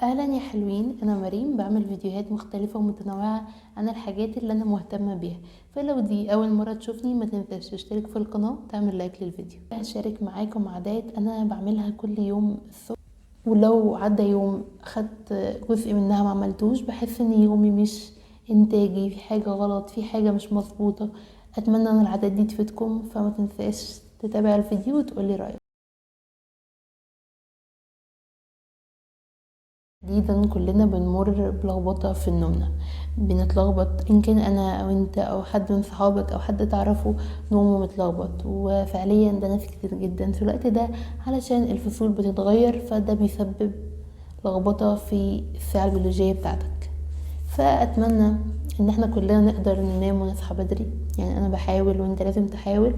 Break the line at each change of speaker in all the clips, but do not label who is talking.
اهلا يا حلوين، انا مريم، بعمل فيديوهات مختلفة ومتنوعة عن الحاجات اللي انا مهتمة بيها. فلو دي اول مرة تشوفني ما تنساش تشترك في القناة وتعمل لايك للفيديو. هشارك معاكم عادات انا بعملها كل يوم الصبح، ولو عدى يوم اخدت جزء منها ما عملتوش بحس ان يومي مش انتاجي، في حاجة غلط، في حاجة مش مظبوطة. اتمنى ان العادات دي تفيدكم، فما تنساش تتابع الفيديو وتقولي رأيك. تحديدا كلنا بنمر بلخبطة في نومنا، بنتلخبط ان كان انا او انت او حد من صحابك او حد تعرفه نومه متلخبط، وفعليا ده ناس كتير جدا في الوقت ده علشان الفصول بتتغير، فده بيسبب لخبطة في الساعة البيولوجية بتاعتك. فأتمنى ان احنا كلنا نقدر ننام ونصحى بدري، انا بحاول وانت لازم تحاول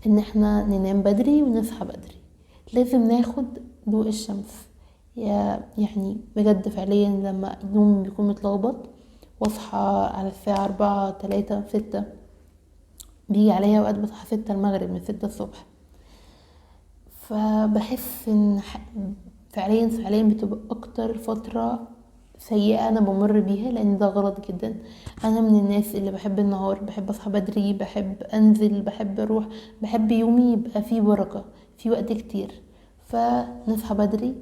ان احنا ننام بدري ونصحى بدري. لازم ناخد ضوء الشمس، بجد فعليا لما النوم بيكون متلخبط واصحى على الساعة 4 3 6، بيجي عليا وقت بصحى 6 المغرب من 6 الصبح، فبحس ان فعليا بتبقى اكتر فترة سيئة انا بمر بيها، لان ده غلط جدا. انا من الناس اللي بحب النهار، بحب اصحى بدري، بحب انزل، بحب اروح، بحب يومي يبقى فيه بركة، فيه وقت كتير، فنصحى بدري.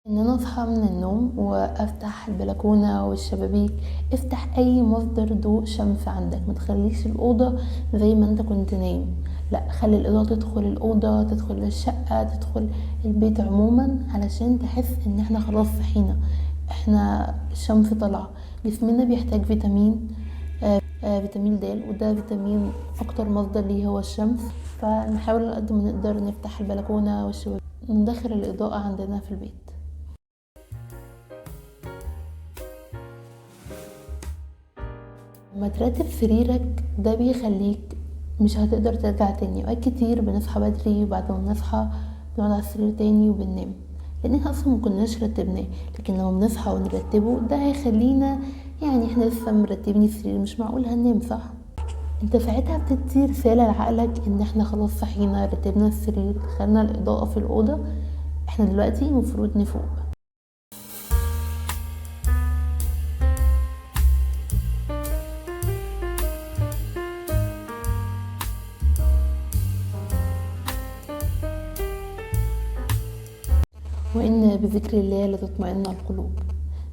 ان انا اصحى من النوم وافتح البلكونه والشبابيك، افتح اي مصدر ضوء شمس عندك، ما تخليش الاوضه زي ما انت كنت نايم، لا خلي الاضاءه تدخل الاوضه، تدخل الشقه، تدخل البيت عموما، علشان تحس ان احنا خلاص صحينا، احنا الشمس طالعه. جسمنا بيحتاج فيتامين د، وده فيتامين اكتر مصدر ليه هو الشمس، فنحاول على قد ما نقدر نفتح البلكونه والشبابيك، ندخل الاضاءه عندنا في البيت. لما ترتب سريرك ده بيخليك مش هتقدر ترجع تاني. اوقات كتير بنصحى بدري وبعد ما بنصحى بنقعد على السرير تاني وبننام، لان احنا اصلا ما كناش رتبناه، لكن لما بنصحى ونرتبه ده هيخلينا احنا لسه مرتبين السرير، مش معقول هننام صح؟ انت ساعتها بتدي رسالة لعقلك ان احنا خلاص صحينا، رتبنا السرير، دخلنا الاضاءة في الأوضة، احنا دلوقتي المفروض نفوق. وإن بذكر الله لتطمئن القلوب.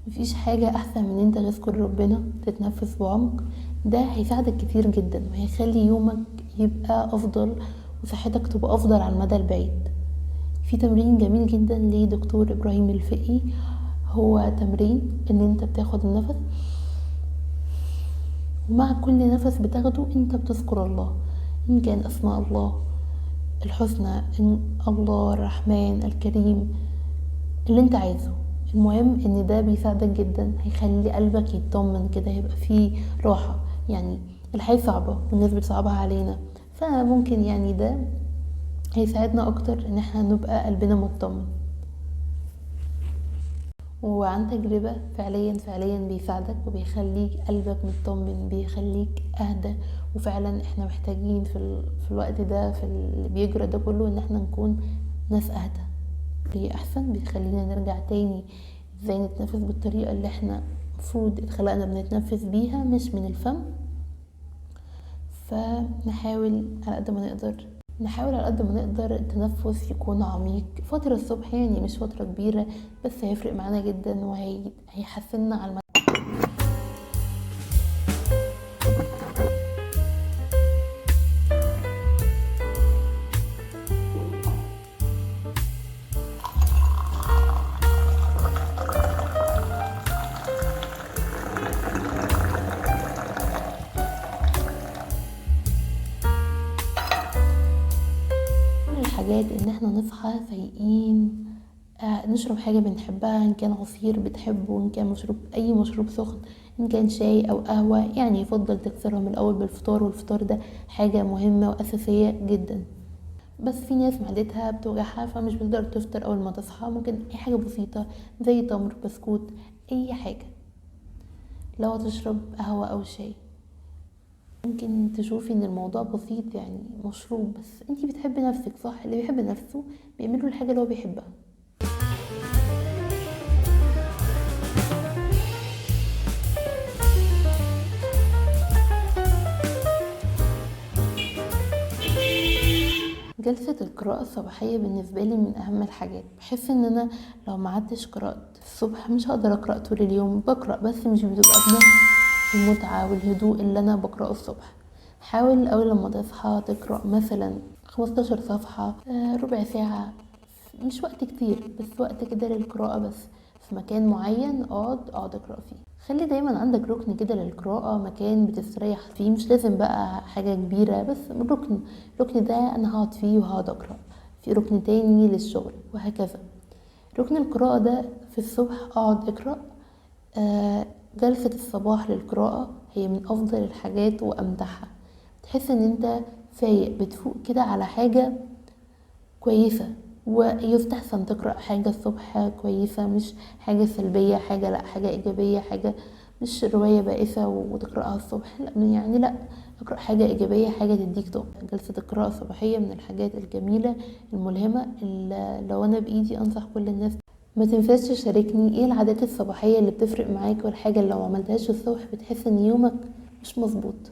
مفيش حاجة أحسن من أنت تذكر ربنا، تتنفس بعمق، ده هيساعدك كتير جدا وهيخلي يومك يبقى أفضل وصحتك تبقى أفضل على المدى البعيد. في تمرين جميل جدا لدكتور إبراهيم الفقي، هو تمرين إن أنت بتاخد النفس ومع كل نفس بتاخده أنت بتذكر الله، إن كان أسماء الله الحسنى، إن الله الرحمن الكريم، اللي انت عايزه. المهم ان ده بيساعدك جدا، هيخلي قلبك يطمن كده، هيبقى فيه راحة. الحياة صعبة والناس بتصعبها علينا، فممكن ده هيساعدنا اكتر ان احنا نبقى قلبنا مطمن. وعن تجربة فعليا بيساعدك وبيخليك قلبك مطمن، بيخليك اهدى. وفعلا احنا محتاجين في الوقت ده، في اللي بيجرى ده كله، ان احنا نكون ناس اهدى. ليه احسن؟ بيخلينا نرجع تاني ازاي نتنفس بالطريقة اللي احنا المفروض اتخلقنا بنتنفس بيها، مش من الفم. فنحاول على قد ما نقدر، نحاول على قد ما نقدر التنفس يكون عميق فترة الصبح، مش فترة كبيرة، بس هيفرق معانا جدا وهيحسننا على المدى. الحاجات ان احنا نصحى فايقين، نشرب حاجة بنحبها، ان كان عصير بتحبه، ان كان مشروب، اي مشروب سخن، ان كان شاي او قهوة، يفضل تكسرهم الاول بالفطار، والفطار ده حاجة مهمة واساسية جدا. بس في ناس معدتها بتوجعها فمش بتقدر تفطر اول ما تصحى، ممكن اي حاجة بسيطة زي تمر، بسكوت، اي حاجة. لو هتشرب قهوة او شاي ممكن تشوفي ان الموضوع بسيط، يعني مشروب، بس انتي بتحبي نفسك صح؟ اللي بيحب نفسه بيعمله الحاجة اللي هو بيحبها. جلسة القراءة الصباحية بالنسبة لي من أهم الحاجات. بحس إن أنا لو ما عدتش قرأت الصبح مش هقدر أقرأ طول اليوم. بقرأ بس مش بتبقى بنفس المتعة والهدوء اللي أنا بقرأه الصبح. حاول أول لما تصحى تقرأ مثلا 15 صفحة، ربع ساعة، مش وقت كتير، بس وقت كده للقراءة، بس في مكان معين اقعد اقرأ فيه. خلي دايما عندك ركن كده للقراءة، مكان بتستريح فيه، مش لازم بقى حاجة كبيرة، بس ركن. الركن ده انا هقعد فيه وهقعد اقرأ. في ركن تاني للشغل، وهكذا. ركن القراءة ده في الصبح اقعد اقرأ. جلسة الصباح للقراءة هي من افضل الحاجات وامتعها. تحس ان انت فايق، بتفوق كده على حاجة كويسة. ويستحسن تقرأ حاجة الصبح كويسة، مش حاجة سلبية، حاجة لا، حاجة إيجابية، حاجة مش رواية بائسة وتقرأها الصبح، لا، لا، اقرأ حاجة إيجابية، حاجة تديك طاقة. جلسة القراءة الصباحية من الحاجات الجميلة الملهمة اللي لو أنا بإيدي أنصح كل الناس. ما تنساش تشاركني ايه العادات الصباحية اللي بتفرق معاك، والحاجة اللي لو ما عملتهاش الصبح بتحس ان يومك مش مظبوط.